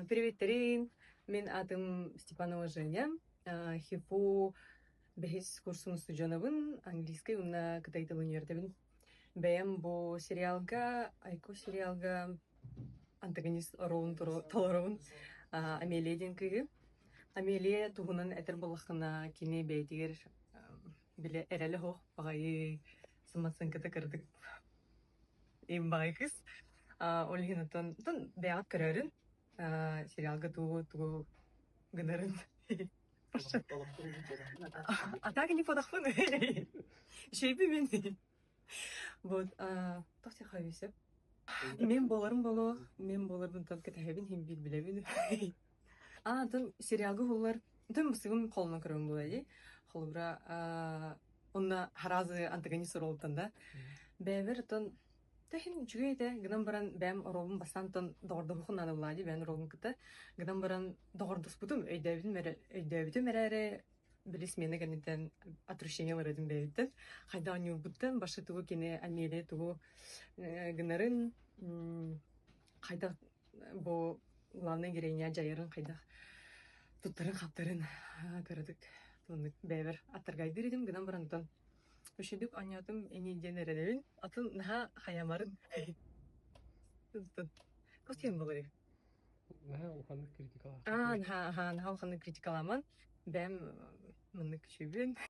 Приветтерин, мин аатым Степанова Женя, ХИФУ бэһис курсун устудьуонабын, английскай уонна кытай тылын үөрэтэбин. Бэйэм бу сериалга, Айко сериалга антагонист оруолун толоробун, Амелия диэн кыыһы. Амелия туһунан этэр буоллаххына, кини бэйэтигэр били эрэлэ суох баҕайы самооценката кыратык им баҕайы кыыс. Ол иһин оттон оттон бэйэҕит көрөөрүн, сериалга тугу тугу гынарын А так не подохпун. Үчүгэйбин мин. Вот, туох диэххэ сөп. Мен буоларым буолуо, мен буоларбын тон кэтэһэбин, иһин биир билэбин. А, атын сериалга уһуллар, атын сыгым холунан көрөбүн буолуо дии. Холобура, онно харазы антагонист оруолуттан да. Бэйэбэр оттон Тэһин үчүгэй этэ, гынан баран бэйэм оруолбун бастаан оттон доҕордоһуоххун наадаллаа дии бэйэм оруолбун кытта. Гынан баран доҕордоспутум, өйдөөбүтүм эрэ өйдөөбүтүм эрээри били смена кэнниттэн отвращение ылар этим бэйэбиттэн. Хайдах оонньуурбуттан, башы тугу кини Амелия тугу гынарын, хайдах бу главный героиня дьайарын хайдах туттарын-хаптарын кыратык оннук бэйэбэр аттаргайдыыр этим гынан баран оттон Үчүгдүк оонньоотум ини диэн эрэнэбин. Атын наһаа хайамарын. Костюм буолар. Наһаа улаханнык критикалаах. Аа, наһаа, наһаа улаханнык критикаламан. Бэйэм маннык үчүгүйбүн.